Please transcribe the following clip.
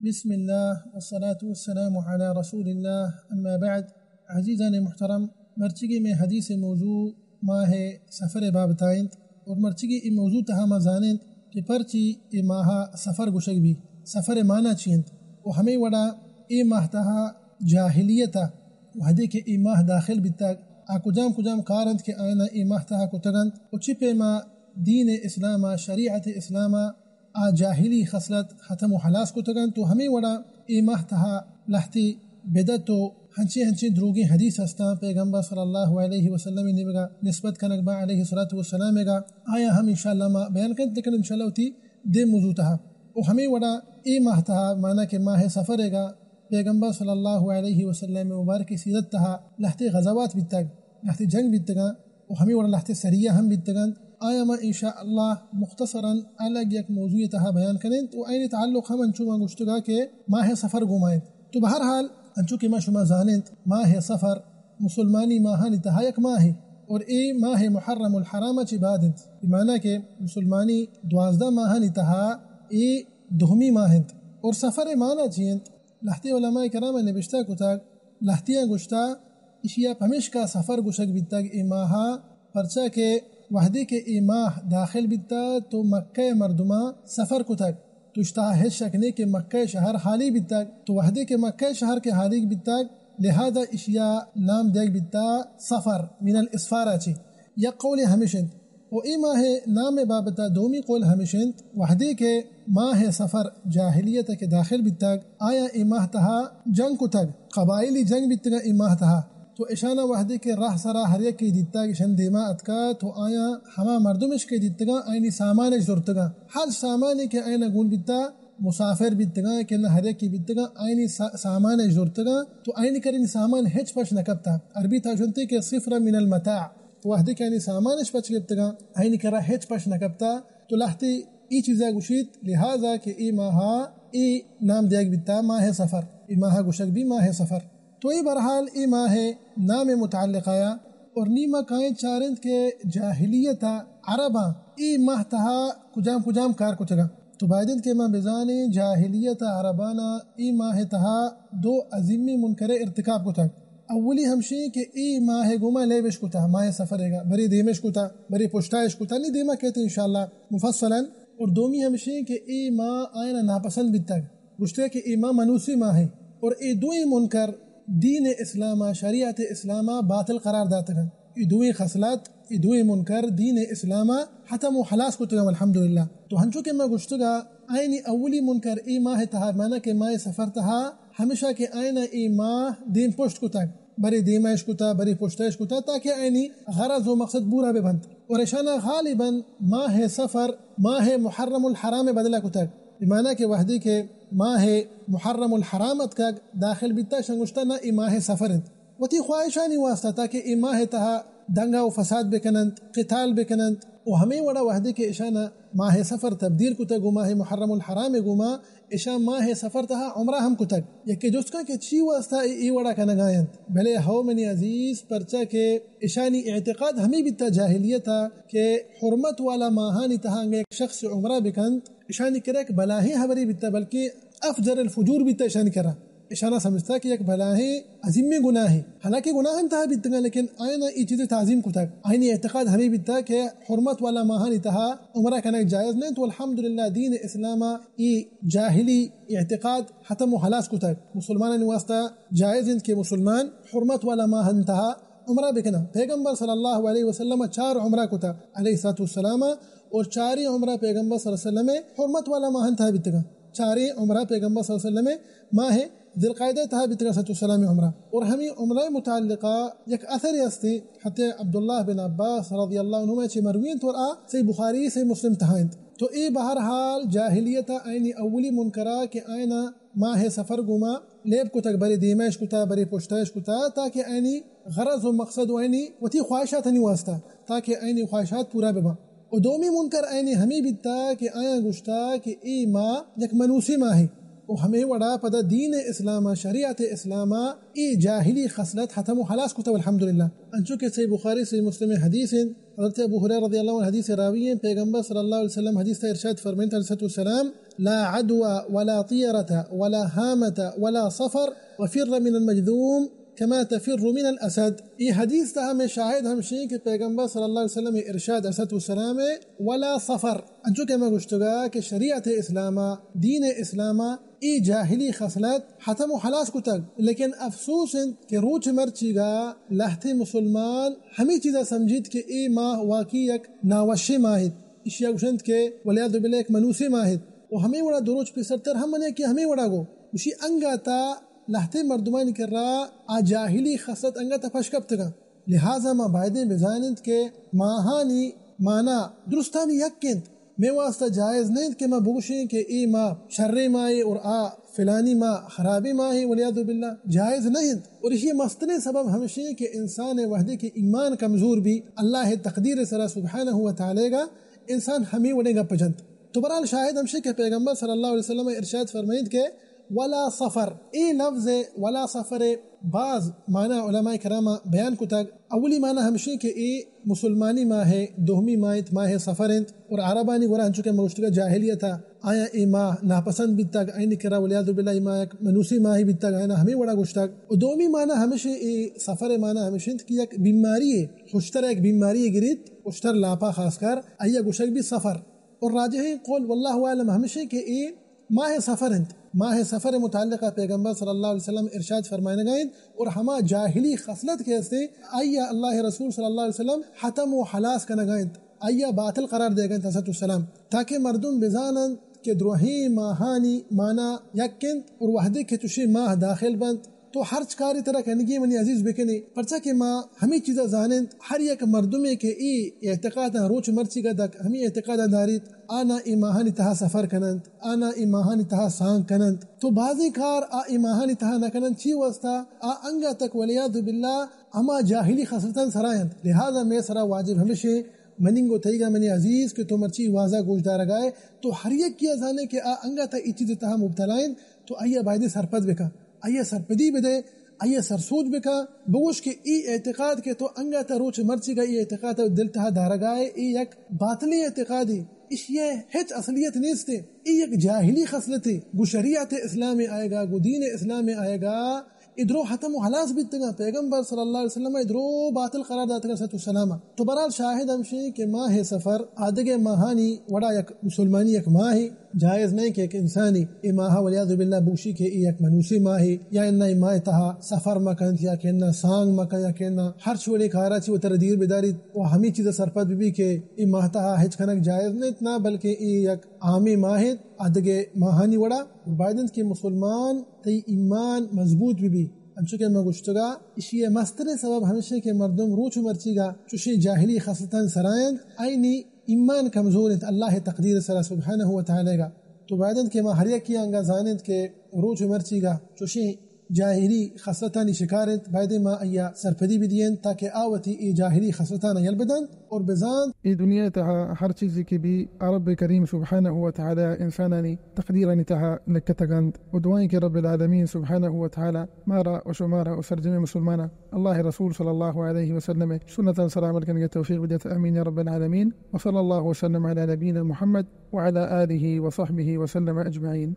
بسم اللہ والصلاة والسلام علی رسول اللہ، اما بعد۔ عزیزان محترم، مرچگی میں حدیث موضوع ماہ سفر بابتا انت، اور مرچگی ای موضوع تہا ما زاننت کہ پرچی ای ماہ سفر گوشگ بی، سفر معنی چی انت، و ہمیں وڑا ای ماہ تہا جاہلیتا وہدے کہ ای ماہ داخل بیتگ، آ کجام کجام کار انت کہ آیانا ای ماہ تہا کتگ انت، و چی پیما دین اسلاما، شریعت اسلاما آ جاہلی خصلت ختم و ہلاس کتگ انت، و ہمیں وڑا ای ماہ تہا لہتے بدعت و ہنچیں ہنچیں دروگیں حدیث ہستاں پیغمبر صلی اللہ علیہ وسلم نیمگا نسبت کنگ با علیہ الصلوۃ والسلام گا، آیا ہم انشاءاللہ ما بیان کنت، لیکن انشاءاللہ وتی دیم موضوع تہا۔ و ہمیں وڑا ای ماہ تہا، معنی کہ ماہ سفر گا، پیغمبر صلی اللہ علیہ وسلم مبارک سیرت تہا لہتے غزوات بیتگ، لہتے جنگ بیتگاں، و ہمیں وڑا لہتے سریہ ہم بیتگاں۔ آیا ما انشاءاللہ مختصراً الگ یک موضوع تہا بیان کنیں، و اینی تعلق ہم انچو ما گوشتگا کہ ماہ سفر گوما انت۔ تو بہرحال، انچو کہ ما شما زانیں، ماہ سفر مسلمانی ماہانی تہا یک ماہے، اور اے ماہ محرم الحرام چی بعد انت، معنی کہ مسلمانی دوازدہ ماہانی تہا اے دومی ماہ انت۔ اور سفر معنی چی انت؟ لہتے علماء کرام نبشتہ کتگ، لہتیاں گوشتا، اشیا پمیشکا سفر گوشگ بیتگ اے ماہا، پرچا کہ وہدے کہ اے ماہ داخل بیتا تو مکہ مردماں سفر کتگ، تو اشتہا ہچ شک نے کہ مکہ شہر حالی بیتگ، تو وہدے کہ مکہ شہر کہ حالی بیتگ، لہذا اشیا نام دیگ بیتا سفر، من الاسفارا چی۔ یک قول ہمش انت۔ و اے ماہ نام بابتا دومی قول ہمش انت، وہدے کہ ماہ سفر جاہلیت کہ داخل بیتگ، آیا اے ماہ تہا جنگ کتگ، قبائلی جنگ بیتگا اے ماہ تہا، تو اشانا وہدے کہ راہ سرا ہر یکے دیتگ، اشان دیما اتکا، تو آیا ہما مردمش کہ دیتگا، آئینی سامانش زرتگا، ہر سامانے کہ آئینا گون بیتا، مسافر بیتگا کہ نہ ہر یکے بیتگا، آئینی سا-، سامانش زرتگا، تو آئینی کرین سامان ہچ پش نہ کپتا۔ عربی تہا شنتے کہ صفر من المتاع۔ وہدے کہ آئینی سامانش پچ گپتگاں، آئینی کرا ہچ پش نہ کپتا، تو لہتے ای چیزا گوشیت، لہذا کہ ای ماہا ای نام دیگ بیتا ماہ سفر، ای ماہا گوشگ بی ماہ سفر۔ تو ای بہرحال ای ماہ نام متعلق آیا، اور نی ما کائیں چارند کہ جاہلیت عرباں ای ماہ تہا کجام کجام کار کتگاں۔ تو باید انت کہ ما بزانیں جاہلیت عربانا ای ماہ تہا دو عظیمی منکر ارتکاب کتگ۔ اولی ہمشی کہ اے ماہ گوما لیبش کتا، ماہ سفر گا، برے دیمش کتا، برے پشتایش کتا، نی دیما کہتے انشاءاللہ مفصلاً۔ اور دومی ہمشی کہ اے ماہ آئینا ناپسند بیتگ، گوشتے کہ اے ماہ منوسی ماہ ہے۔ اور اے دوئیں منکر دین اسلاما، شریعت اسلاما باطل قرار داتگن۔ اے دوئیں خصلت، اے دوئیں منکر دین اسلاما ختم و خلاص کتگن، الحمدللہ۔ تو ہنچو کہ ما گوشتگا، آئینی اولی منکر اے ماہ تہا، معنی کہ ماہ سفر تہا، ہمیشہ کہ آئینا اے ماہ دیم پشت کتگ، برے دیما اش کتا، برے پشتا اش کتا، تاکہ آئینی غرض و مقصد پورا بہ بنت۔ اور اشانا غالباً ماہ سفر ماہ محرم الحرام بدلا کتگ۔ بمعنی کہ وہدے کہ ماہ محرم الحرام اتکگ داخل بیتا، اشان گوشتا نہ اے ماہ سفر انت۔ وتی خواہشانی واسطہ تاکہ اے ماہ تہا دنگا و فساد بکننت، قتال بکننت، و ہمیں وڑا وہدے کہ اشانا ماہ سفر تبدیل کتگ گو ماہ محرم الحرام گوما، اشاں ماہ سفر تہا عمرہ ہم کتگ۔ یکے جست کن کہ چی واسطہ اے، اے وڑا کنگا انت؟ بلے ہو منی عزیز، پرچا کہ اشانی اعتقاد ہمیں بیتا جاہلیتا کہ حرمت والا ماہانی تہا انگا یک شخص عمرہ بکنت، اشانی کرا یک بلاہیں ہبرے بیتا، بلکہ افجر الفجور بیتا اشانی کرا۔ اشانا سمجھتا کہ یک بلاہیں عظیمیں گناہے، حالانکہ گناہ انت تہا بیتگا، لیکن آئینا ای چیز تعظیم کتگ۔ آئینی اعتقاد ہمیں بیتا کہ حرمت والا ماہانی تہا عمرہ کنگ جائز نہ انت، تو الحمدللہ دین اسلاما ای جاہلی اعتقاد ختم و خلاص کتگ۔ مسلمانانی واسطہ جائز انت کہ مسلمان حرمت والا ماہانی تہا عمرہ بکناں۔ پیغمبر صلی اللہ علیہ وسلم چار عمرہ کتا علیہ الصلوۃ والسلام، اور چاریں عمرہ پیغمبر صلی اللہ علیہ وسلم حرمت والا ماہانی تہا بیتگا۔ چاریں عمرہ پیغمبر صلی اللہ علیہ وسلم ماہ ذوالقعدہ تہا بیتگا، صلوۃ والسلام عمرہ۔ اور ہمیں عمرہ متعلقہ یک اثر استے، حضرت عبداللہ بن عباس رضی اللہ عنہما چے مروی انت اور آ صحیح بخاری، صحیح مسلم تہا انت۔ تو اے بہرحال جاہلیتا آئینی اولی منکرا کہ آئینا ماہ سفر گوما لیب کتگ، برے دیما اش کتا، برے پشتا اش کتا، تاکہ آئینی غرض و مقصد و آئینی وتی خواہشاتانی واسطہ، تاکہ آئینی خواہشات پورا بباں۔ و دومی منکر آئینی ہمیں بیتا کہ آیاں گوشتا کہ اے ماہ یک منوسی ماہے، و ہمیں وڑا پدا دین اسلاما، شریعت اسلاما اے جاہلی خصلت ختم و خلاص کتا، الحمدللہ۔ انچو کہ صحیح بخاری، صحیح مسلم حدیث انت، حضرت ابو ہریرہ رضی اللہ عنہ حدیث راوی ہیں، پیغمبر صلی اللہ علیہ وسلم حدیث تا ارشاد فرمائنت علیہ الصلوۃ والسلام، لا عدوى ولا طيرة ولا هامة ولا صفر، وفر من المجذوم كما تفر من الأسد۔ اے حدیث تہا ہمے شاہد ہمشیں کہ پیغمبر صلی اللہ علیہ وسلم ارشاد علیہ الصلوۃ والسلام، ولا صفر، انچو کہ ما گوشتگا کہ شریعت اسلاما، دین اسلاما، اے جاہلی خصلت ختم و خلاص کتگ، لیکن افسوس انت کہ روچ مرچیگا لہتے مسلمان ہمے چیزا سمجھیت کہ اے ماہ واقعی یک ناوشیں ماہ انت، اشیا گوشنت کہ والعیاذ باللہ یک منوسیں ماہ انت، و ہمے وڑا دو روچ پیسرتر ہم من یکے ہمے وڑا گو، گوشی انگا تا لہتے مردمانی کرا آ جاہلی خصلت انگا تا پش کپتگاں۔ لہذا ما بایدیں بزاننت کہ ماہانی مانا درستانی یک انت۔ مئے واسطہ جائز نہ انت کہ ما بگوشیں کہ اے ماہ شریں ماہے اور آ فلانی ماہ خرابیں ماہے، والعیاذ باللہ، جائز نہ انت۔ اور یہ مستریں سبب ہمشیں کہ انسان وحدے کہ ایمان کمزور بی، اللہ تقدیر سرا سبحانہ و تعالی گا انسان ہمے وڑیں گپ جنت۔ تو برحال شاہد ہمشیں کہ پیغمبر صلی اللہ علیہ وسلم ارشاد فرمائیت کہ ولا صفر، اے لفظ ولا صفر باز معنی علماء کراما بیان کتگ۔ اولی معنی ہمشیں کہ اے مسلمانی ماہ ہے، دومی ماہ انت، ماہ صفر انت، اور عربانی گورا ہنچو کہ مروشتگا جاہلیتا آیا اے ماہ ناپسند بیتگ، آئینی کرا والعیاذ باللہ اے ماہ یک منوسی ماہی بیتگ، آئینا ہمیں وڑا گوشتگ۔ و دومی معنی ہمشیں اے صفر معنی ہمشیں کہ یک بیماری ہے، خوشتر یک بیماری گریت، خوشتر لاپا خاص کر، آیا گوشگ بی صفر۔ اور راجحیں قول واللہ اعلم ہمشیں کہ اے ماہ صفر انت۔ ماہ صفر متعلقہ پیغمبر صلی اللہ علیہ وسلم ارشاد فرمائنگا انت، اور ہما جاہلی خصلت کہ ہستے، آیا اللہ رسول صلی اللہ علیہ وسلم ختم و خلاص کنگا انت، آیا باطل قرار دیگا انت، الصلوۃ والسلام، تاکہ مردم بزاننت کہ دروہیں ماہانی معنی یک انت، اور وحدے کہ چشیں ماہ داخل بنت، تو ہرچ کارے ترا کنگی منی عزیز بکنے، پرچا کہ ما ہمے چیزا زاننت، ہر یک مردمے کہ اے اعتقاداں روچ مرچیگا دک ہمے اعتقاداں داریت، آ نہ اے ماہانی تہا سفر کننت، آ نہ اے ماہانی تہا سانگ کننت۔ تو بازیں کار آ اے ماہانی تہا نہ کننت، چی واسطہ؟ آ انگا تک والعیاذ باللہ ہما جاہلی خصلتاں سرا انت۔ لہذا مئے سرا واجب ہمشیں، منی گو تئیگا منی عزیز کہ تو مرچی وازا گوش دارگائے، تو ہر یکیا زانے کہ آ انگا تا اے چیز تہا مبتلا انت، تو آئیا بایدیں سرپد بکن۔ آئیا سرپدی بدے، آئیا سرسوج بکن، بگوش کہ اے اعتقاد کہ تو انگا تا روچ مرچیگا اے اعتقاد دل تہا دارگائے، اے یک باطلیں اعتقادے، اشیا ہچ اصلیت نیستے، اے یک جاہلی خصلتے، گو شریعت اسلام آئیگا، گو دین اسلام آئیگا، اے درو ختم و خلاص بیتگاں، پیغمبر صلی اللہ علیہ وسلم اے درو باطل قرار داتگاں، الصلوۃ والسلام۔ تو برحال شاہد ہمشیں کہ ماہ صفر آدگہ ماہانی وڑا یک مسلمانی یک ماہے، جائز نہیں کہ یک انسانی اے ماہ والعیاذ باللہ بوشی کہ اے یک منوسی ماہے، یا انا اے ماہ تہا سفر مکنت، یا کہ انا سانگ مکن، یا کہ انا ہرچ وڑیں کارا چی وتر دیر بداریت و ہمے چیزا سرپد ببی کہ اے ماہ تہا ہچ کنگ جائز نہیں، نہ بلکہ اے یک عامی ماہ انت، آدگہ ماہانی وڑا باید انت کہ مسلمان تئی ایمان مضبوط بہ بی۔ انچو کہ ما گوشتگا، اشی ء مستریں سبب ہمیش انت کہ مردم روچ مرچیگا چوشیں جاہلی خصلتانی سرا انت، آئینی ایمان کمزور انت اللہ ء تقدیر ء سرا سبحانہ و تعالی گا۔ تو باید انت کہ ما ہر یکے انگا زاننت کہ روچ مرچیگا چوشیں جاہلی خصلتانی شکار انت، بایدیں ما آئیا سرپدی بدیئنت تاکہ آ وتی اے جاہلی خصلتانا یل بدنت اور بزانت۔ اے دنیا تہا ہر چیزے کہ بی، آ رب کریم سبحانہ و تعالی انسانانی تقدیرانی تہا لکتگ انت۔ و دعائیں کہ رب العالمین سبحانہ و تعالی مارا و شمارا و سرجمیں مسلمانا اللہ رسول صلی اللہ علیہ وسلم سنتان سرا عمل کنگے توفیق بدیت۔ آمین یا رب العالمین۔ وصلی اللہ وسلم علی نبینا محمد وعلی آلہ وصحبہ وسلم اجمعین۔